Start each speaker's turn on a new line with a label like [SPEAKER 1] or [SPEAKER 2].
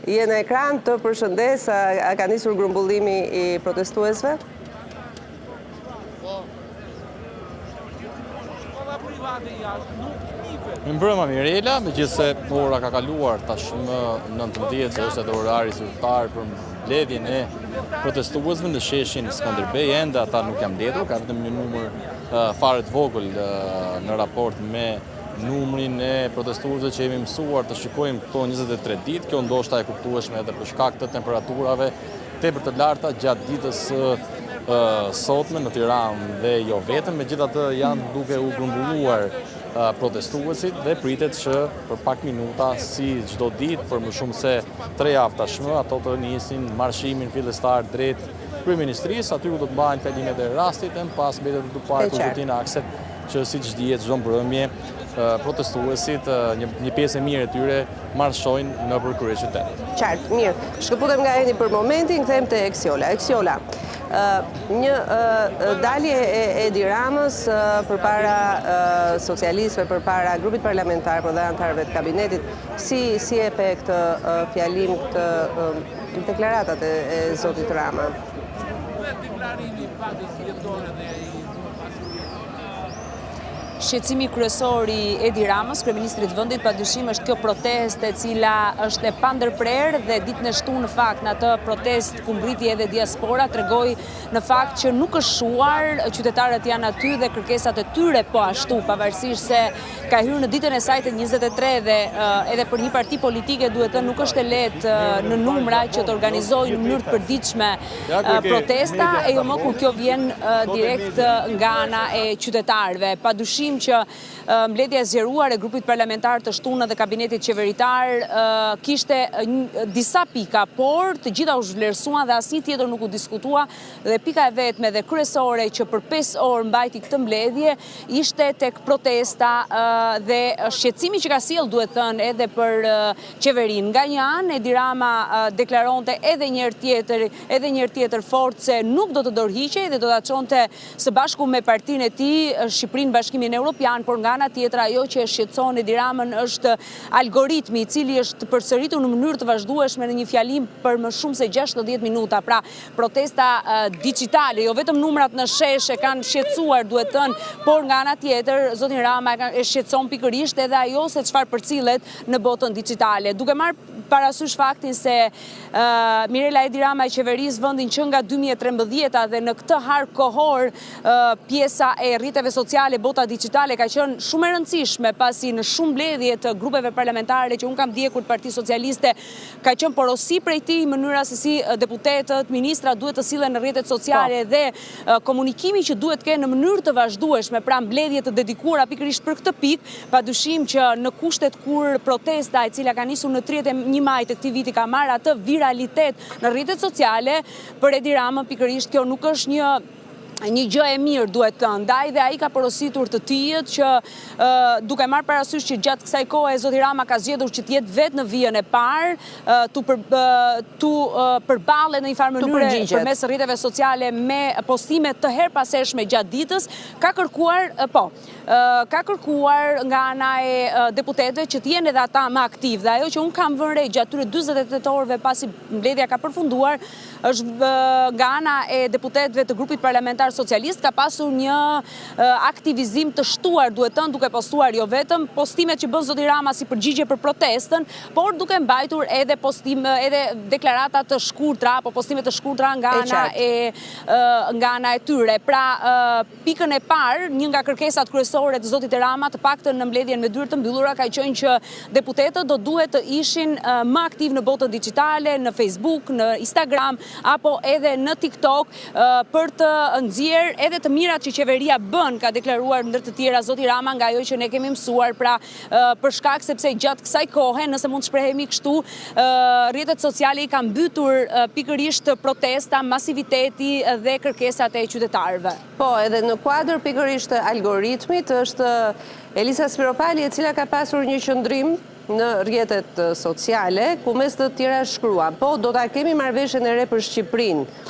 [SPEAKER 1] Je në ekran, të përshëndes, a ka nisur grumbullimi i protestuesve?
[SPEAKER 2] Mirëmbrëma Mirela, megjithëse ora ka kaluar tashmë 19, që është edhe orari zyrtar për mbledhjen e protestuesve në sheshin Skënderbej, ende ata nuk janë mbledhur, ka vetëm një numër fare të vogël në raport me numrin e protestuesve që jemi mësuar të shikojmë këto 23 ditë, kjo ndoshta e kuptueshme edhe për shkak të temperaturave tepër të larta gjatë ditës së sotme në Tiranë dhe jo vetëm, megjithatë janë duke u grumbulluar protestuesit dhe pritet që për pak minuta si çdo ditë për më shumë se 3 javë tashmë ato të nisin marshimin fillestar drejt kryeministrisë, aty ku do të mbahen fjalimet e rastit e më pas mbetet për t'u parë kush do të jenë akset që siç dihet çdo mbrëmje protestuesit, një, një pjesë e mirë e tyre marshojnë nëpër
[SPEAKER 1] kryeqytet. Qartë, mirë. Shkëputem nga Eni për momentin, kthehem te Eksiola. Eksiola, një dalje e Edi Ramës përpara socialistëve, përpara grupit parlamentar, por dhe anëtarëve të kabinetit, si, si e pe këtë fjalim, këtë deklaratat e, e zotit Rama?
[SPEAKER 3] Shqetësimi kryesor i Edi Ramës, kryeministrit të vendit, padyshim është kjo protestë e cila është e pandërprerë dhe ditën e shtunë në fakt në atë protestë ku mbërriti edhe diaspora tregoi në fakt që nuk është shuar, qytetarët janë aty dhe kërkesat e tyre po ashtu, pavarësisht se ka hyrë në ditën e saj të 23 dhe edhe për një parti politike duhet thënë nuk është e lehtë në numra që të organizojë në mënyrë të përditshme protesta e jo më kur kjo vjen direkt nga ana e qytetarëve. Pa dyshim që mbledhja e zgjeruar e grupit parlamentar të shtunën dhe kabinetit qeveritar kishte disa pika, por të gjitha u zhvlerësuan dhe asnjë tjetër nuk u diskutua dhe pika e vetme dhe kryesore që për 5 orë mbajti këtë mbledhje ishte tek protesta dhe shqetësimi që ka sjellë duhet thënë edhe për qeverinë. Nga një anë, Edi Rama deklaronte edhe një herë tjetër, edhe një herë tjetër fort se nuk do të dorëhiqej dhe do ta çonte së bashku me partinë e tij Shqipërinë në Bashkimin Europian, por nga ana tjetër ajo që e shqetëson Edi Ramën është algoritmi i cili është përsëritur në mënyrë të vazhdueshme në një fjalim për më shumë se 60 minuta. Pra, protesta dixhitale, jo vetëm numrat në shesh e kanë shqetësuar, duhet thënë, por nga ana tjetër, zotin Rama e shqetëson pikërisht edhe ajo se çfarë përcillet në botën dixhitale. Duke marrë parasysh faktin se Mirela Edi Rama e qeveris vendin që nga 2013-a dhe në këtë hark kohor pjesa e rrjeteve sociale, bota dixhitale ka qenë shumë e rëndësishme, pasi në shumë mbledhje të grupeve parlamentare që unë kam ndjekur të Partisë Socialiste, ka qenë porosi prej tij mënyra se si deputetët, ministrat duhet të sillen në rrjetet sociale po. dhe komunikimi që duhet të kenë në mënyrë të vazhdueshme, pra mbledhje të dedikuara pikërisht për këtë pikë, Pa dyshim që në kushtet kur protesta e cila ka nisur në 31 maj të këtij viti ka marrë atë viralitet në rrjetet sociale, për Edi Ramën pikërisht kjo nuk është një një gjë e mirë duhet thënë. Ndaj dhe ai ka porositur të tijët që duke marrë parasysh që gjatë kësaj kohe zoti Rama ka zgjedhur që të jetë vetë në vijën e parë, t'u për, t'u përballet në një farë mënyre përmes rrjeteve sociale me postime të herëpashershme gjatë ditës, ka kërkuar, po, ka kërkuar nga ana e deputetëve që të jenë edhe ata më aktivë. Dhe ajo që unë kam vënë re gjatë këtyre 48 orëve pasi mbledhja ka përfunduar, është nga ana e deputetëve të grupit parlamentar socialist ka pasur një aktivizim të shtuar, duhet thënë, duke postuar jo vetëm postimet që bën zoti Rama si përgjigje për protestën, por duke mbajtur edhe postim edhe deklarata të shkurtra apo postime të shkurtra nga ana e nga ana e tyre. Pra, Pikën e parë, një nga kërkesat kryesore të zotit Rama, të paktën në mbledhjen me dyer të mbyllura, ka qenë që deputetët do duhet të ishin më aktivë në botën dixhitale, në Facebook, në Instagram apo edhe në TikTok për të nxjerrë edhe të mirat që qeveria bën, ka deklaruar ndër të tjera zoti Rama nga ajo që ne kemi mësuar, pra për shkak sepse gjatë kësaj kohe, nëse mund të shprehemi kështu, rrjetet sociale i kanë mbytur pikërisht protesta, masiviteti dhe kërkesat e qytetarëve.
[SPEAKER 1] Po, edhe në kuadër pikërisht të algoritmit është Elisa Spiropali e cila ka pasur një qëndrim në rrjetet sociale, ku mes të tjera shkruan, po do ta kemi marrëveshjen e re për Shqipërinë.